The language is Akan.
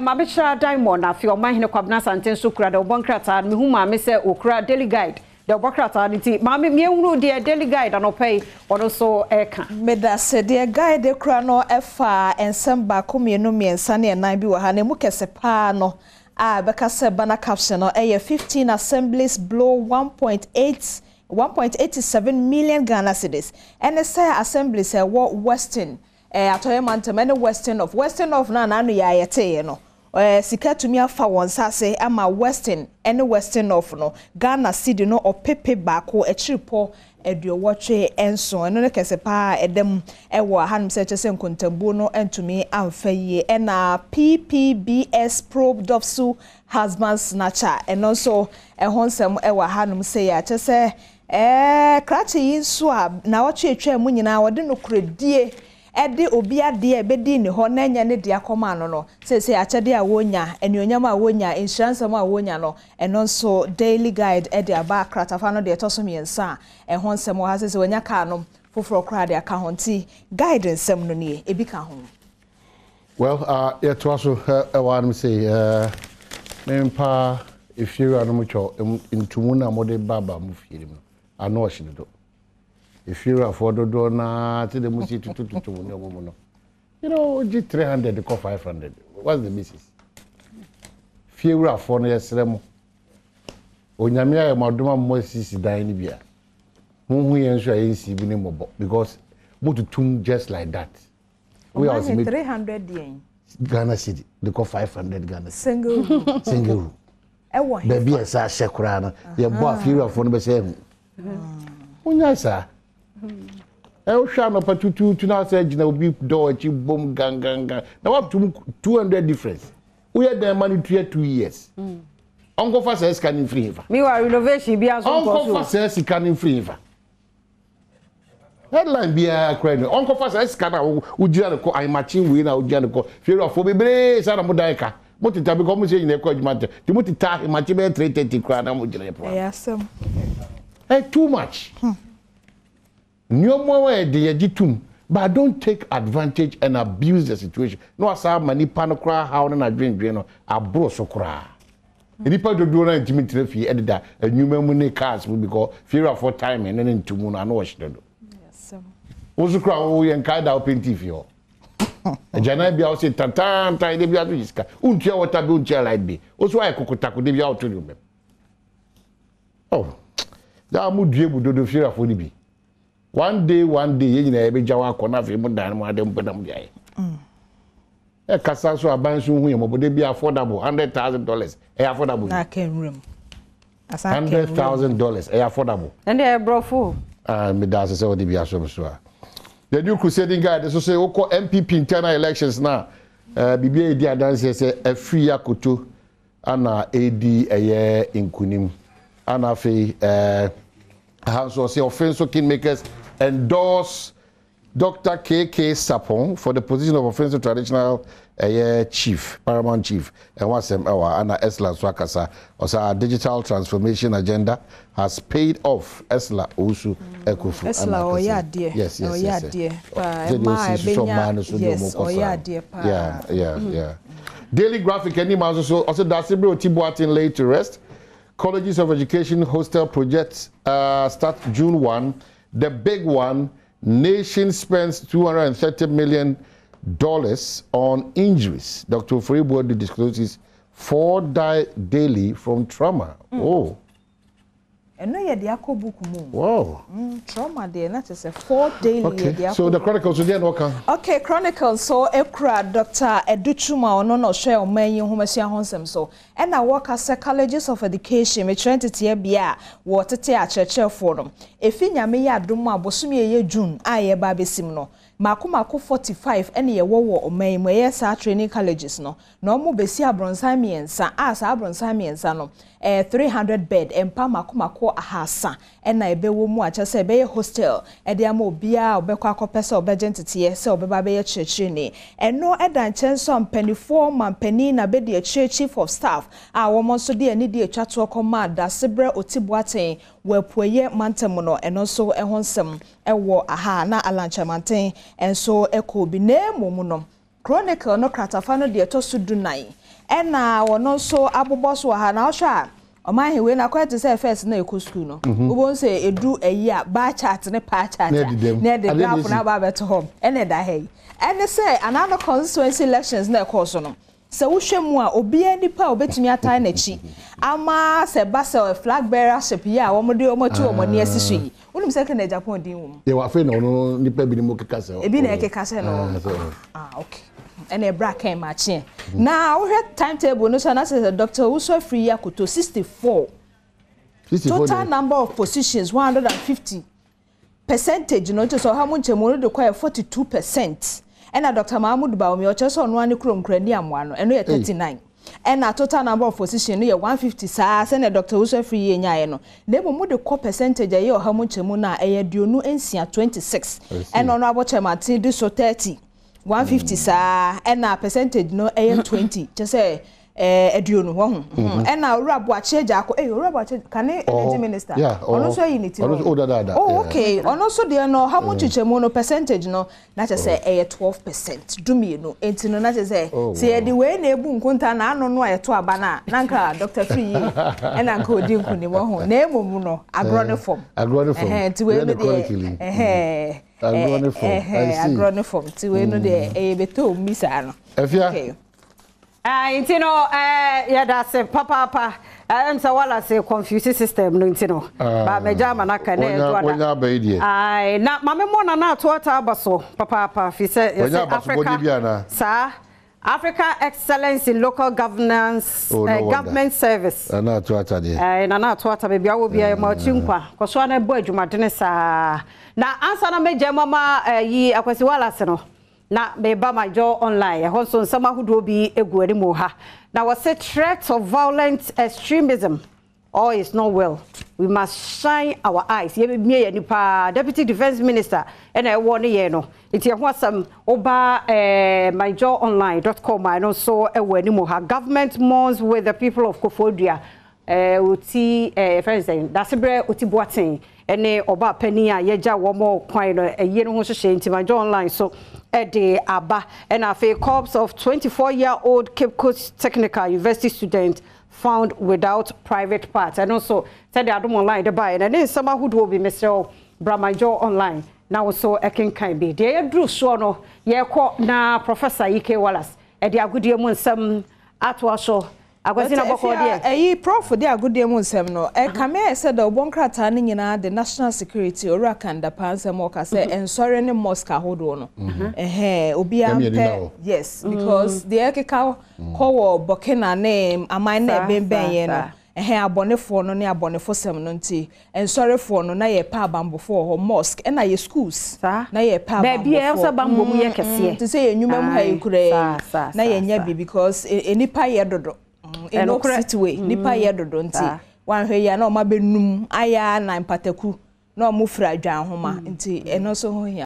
Maame Kyerɛ Diamond na afei Ɔmanhene Kwabena Asante nso kura dawubɔ nkrataa no. Mehu maame sɛ ɔkura Daily Guide dawubɔ krataa no nti maame miehunu deɛ Daily Guide anɔpa yi ɔno nso ɛreka. Medase. Deɛ Guide kura no ɛfa nsɛm baako, mmienu, mmiɛnsa ne ɛnan bi wɔ ha, na emu kɛse paa no a bɛka sɛ banner caption no ɛyɛ "15 assemblies blow 1.8 1.87 million Ghana cedis." Ɛne sɛ assemblies ɛwɔ Western Atɔyɛ mantam ɛne Western North, Western North na n'ano yɛ ayɛteeɛ no, sika tumi afa wɔn nsa ase ama Western ɛne Western North no Ghana cedi no 1,187,1. Ɛno ne kɛse paa ɛdam ɛwɔ hanom sɛ kyerɛ sɛ nkontambuo no ntumi amfa yie. Ɛna "PPBS probe DOVVSU husband snatcher", ɛno nso ɛho nsɛm ɛwɔ hanom sɛ yɛ akyɛ sɛ krakye yi nso a na wɔtwe atwa mu nyinaa wɔde no kuredie ɛde obi adeɛ a ɛbɛdi ne hɔ na ɛnyɛ ne deɛ akɔma no, seesei akyɛdeɛ a wɔnya, anuonyam a wɔnya, nhyira nsɛm a wɔnya no, ɛno nso Daily Guide ɛde aba. Kratafa no deɛ ɛtɔ so mmiɛnsa a ɛho nsɛm wɔ ha sɛ wɔnya kaa no foforɔ koraa de aka ho, nti Guide nsɛm no nie, ebi ka ho. Well, yɛtoa so ɛwɔ anom sɛ mempa efiewura no mu twɛ ntumu no a mode baba mu fie mu no ano ɔhye dodo. Efiewurafoɔ dodoɔ naa te de mu si tutututu mu nneɛma mu no, gye 300 kɔ 500. What's the basis? Fiewurafoɔ no, yɛsrɛ mo, Onyame ayɛ mo adom a mo asisi dan no bi a honhu yɛn nso a yɛnsi bi ne mmɔbɔ, because motutum just like that. We are ɔman 300 deɛ. Ghana cedi de kɔ 500 Ghana cedi. Single room. Single room. Ɛwɔ he? Baabi a ɛsɛ ahyɛ koraa no, yɛbɔ afiewurafoɔ no bɛsɛ ɛhu wonya saa. Wohwɛ anɔpa tutuutu na sɛ gyina obi dɔɔ akyi bom gangangan na watom 200 difference, woyɛ dɛn ma no tua 2 years? Ɔnkɔfa saa sika no mfiri hefa? Meanwhile, renovation bi aso nkɔ so. Ɔnkɔfa saa sika no mfiri hefa? Headline biara kora ni ɔnkɔfa saa sika no a wogyina no kɔ ahemakye wei na wogyina no kɔ fiewurafoɔ bebree saa na modan ka moteta bi kɔ mo sɛ nyina ɛkɔ adwuma ntɛ nti moteta ahemakye bɛyɛ 3:30 koraa na mogyina yɛ poa. Ɛyɛ asɛm. Too much. Nneɛma a yɛde yɛgye tum, but don't take advantage and abuse the situation na wasa ama nipa no koraa haw no n'adwendwen no aboro so koraa. Nipa dodoɔ no ntumi ntena fie, ɛdeda nnwuma mu ne cars mu, because fiewurafoɔ time ne ne ntomu no ano ɔhyɛ dodo. Wo nso koraa woyɛ nkae da wopɛ nti fie hɔ agyanan bia wo se tantantan de bia so gye sika, wontua water bill, wontua light bill, wo so ayɛ kokotako de bia woto dwom bɛm. Oh, daa mo due mu dodo. Fiewurafoɔ no bi, one day, one day, yɛn nyinaa yɛbɛgya wɔ akɔ na afei mo dan mo ade mpɛ na mo de ayɛ. Ɛkasa so aban so hu yɛ mɔbɔ de bi affordable $100,000 ɛyɛ affordable. Na aka nwuram. $100,000 ɛyɛ affordable. Ɛnde ɛyɛ borɔfo. Ah, mi da ase sɛ ɔde bi aso mi so a. The New Crusading Guide so sɛ wokɔ NPP internal elections na biribi a yɛdi adanseɛ sɛ afiri akoto ana ɛdi ɛyɛ nkunim. Ana afei aha nso ɔsɛ Offinso kingmakers endorse Dr. KK Sapon for the position of Offinso traditional ɛyɛ chief, paramount chief. Ɛho asɛm ɛwɔ. Ana Esla nso akasa, ɔsɛ "Digital transformation agenda has paid off." Esla Owusu Ekofu. Esla ɔyɛ adeɛ. Yes. Ɔyɛ adeɛ paa, ɛmaa ɛbɛnya, yes, ɔyɛ adeɛ paa. Yeah. Daily Graphic anim nso so ɔsɛ Dasebre Oti Boateng laid to rest. Colleges of Education hostel projects start June 1. The big one, nation spends $230 million on injuries. Dr. Ofori discloses four die daily from trauma. Oh. Ɛno yɛ de akɔ book mu. Wow. Trauma deɛ na kyerɛ sɛ four daily yɛ de akɔ. So the Chronicles so deɛ na ɔka. Okay, Chronicles so ekura Dr. Adutwum a ɔno na ɔhwɛ ɔman yi nhomasua ho nsɛm so, ɛna wɔka sɛ colleges of education, mekyerɛ nteteɛ bea a wɔtete akyerɛkyerɛfoɔ no, efi Nyame yɛ adom a bosome yɛ June a yɛba abɛsim no, mako mako 45 ɛna yɛwɔ wɔ ɔman yi mu, ɛyɛ saa training colleges no, na wɔn bɛsi abrɔnsan mmiɛnsa a saa abrɔnsan mmiɛnsa no 300 bed, mpa mako mako 300 ɛna ɛbɛwɔ mu, akyɛ sɛ ɛbɛyɛ hostel ɛde ama obiara a ɔbɛkɔ akɔpɛ sɛ ɔbɛgye nteteɛ sɛ ɔbɛba abɛyɛ kyerɛkyerɛni. Ɛno ɛda nkyɛn nso a mpanimfoɔ mampanin na bɛdi akyire, chief of staff a wɔn nso de ani di atwa toɔ kɔma Dasebrɛ Oti Boateng wɔ Apueyɛ mantam no, ɛno nso ɛho nsɛm ɛwɔ aha. Na Alan Kyerematen nso ɛkɔ bi na emu no. Chronicle no kratafa no deɛ ɛtɔ so 14 ɛna wɔno nso abobɔ so wɔ ha. Na ɔhwɛ a, ɔman hewe na akɔyɛ te sɛ first na ɛkɔ school no, wobɛhu sɛ ɛdu ayi a, bar chart ne pie chart a, na ɛde graph no aba abɛto hɔ. Ɛna ɛda ha yi, ɛne sɛ anaa constituency elections na ɛkɔɔ so no, sɛ wohwɛ mu a, obiara nipa a obɛtumi atae n'akyi ama sɛ ba sɛ flag bearership yi a wɔde wɔn atu wɔn ani asi so yi, wonim sɛ Ken Agyapong din wɔ mu. Yɛwɔ afei na ɔno nipa bi ne mu keka sɛ ebi na ɛkeka sɛ no. Ah, okay, ɛna ɛbra kɛn maakyeɛ na wohwɛ timetable no so na sɛ Dr. Owusu Afriyie Akoto 64, total number of positions 150, percentage no nti sɛ ɔha mu nkyɛmu no de kɔ yɛ 42%. Ɛna Dr. Mahamudu Bawumia, ɔkyerɛ sɛ ɔno ani kurom kura ni amoa no, ɛno yɛ 39, ɛna total number of position no yɛ 150 saa sɛnea Dr. Owusu Afriyie nyaeɛ no. Na mmom mu de kɔ percentage a ɛyɛ ɔha mu nkyɛmu no a, ɛyɛ 26, ɛna ɔno abɔ Kyerematen di so 30, 150 saa, ɛna percentage no ɛyɛ 20, kyɛ sɛ 20 wɔ ho. Ɛna Owura Boakye Agyarko, owura Boakye kane energy minister, ɔno nso ayi ne ti hɔ. Oh, okay, ɔno nso deɛ no, ɔha mu nkyekyɛmu no, percentage no na kyerɛ sɛ ɛyɛ 12%, 12. Enti no na kyerɛ sɛ sɛ yɛde wei na ebu nkonta na ano no a yɛto aba no a, na nka Dr. Afriyie ɛna nka odi nkonim wɔ ho. Na emom no, agorɔ ne fam. Agorɔ ne fam. Nti wei no deɛ, agorɔ ne fam. Agorɔ ne fam, nti wei no deɛ ɛyɛ bɛtɔ omi saa no. Ɛfia. Okay. Nti no yɛda ase papaapa. Sɛ wala se confuse system no, nti no ba mɛgya ama no aka na ɛdo ada. Wɔnya aba yi deɛ. Na maame mmɔ nana ato ata aba so papaapa fi sɛ yɛsɛ Africa saa Africa Excellence in Local Governance. Oh, no. Government Service. Nana ato ata deɛ. Nana ato ata, baabi awɔ biara ma ɔkyi nkwa kɔso ana bɔ adwumadene saa. Na ansa na mɛgya mu ama yi Akwasi Wallace no, na meba My Joy Online, ɛhɔ nso nsɛm ahodoɔ bi egu anim ha. Na wɔsɛ threat of violent extremism, all is not well, we must shine our eyes. Yɛbɛmie yɛ nipa Deputy Defence Minister ɛna ɛwɔ ne yɛn no, nti ɛho asɛm woba myjoyonline.com a, ɛno nso ɛwɔ anim ha. Government mourns with the people of Koforidua. Oti fɛn sɛ Dasebrɛ Oti Boaten ɛne ɔbaa panin a yɛgya wɔn kwan no, ɛyie no ho hyehyɛ, nti My Joy Online so ɛde aba. Ɛna afei corpse of 24 year old Cape Coast Technical University student found without private part, ɛno nso sɛdeɛ Adom Online de baeɛ na ne nsɛm ahodoɔ bi. Mesrɛ wo, bra My Joy Online na wo nso ɛkenkan bi. Deɛ yɛduru soɔ no, yɛrekɔ na Professor Ike Wallace ɛde agodie mu nsɛm atoa so. Akwasi, na bɔkɔ deɛ? Ɛyi Prof de agodie mu nsɛm no, ɛkame ayɛ sɛ da ɔbɔ nkrataa no nyinaa de national security Owura Kan Dapaah nsɛm, ɔka sɛ nsɔre ne mosque ahodoɔ no, ɛhɛn, obiara mpɛ, yes, because deɛ ɛkeka kɔ wɔ Burkina ne aman na ɛbɛnbɛn yɛn no, ɛhɛn, abɔnefoɔ no ne abɔnefosɛm no, nti nsɔrefoɔ no na yɛpɛ abanbɔfoɔ wɔ hɔ, mosque ɛna yɛ schools na yɛpɛ abanbɔfoɔ. Baabi a ɛwɔ sɛ bambɔ mu yɛ kɛseɛ. Te sɛ yɛn nnwuma mu ha yi koraa na yɛnya bi, because nipa yɛ dodo in city way, nipa yɛ dodo, nti wanhwɛ yi a na ɔmo abɛnum ayɛ na mpataku na ɔmo fira adwan homa, nti ɛno nso ho hia.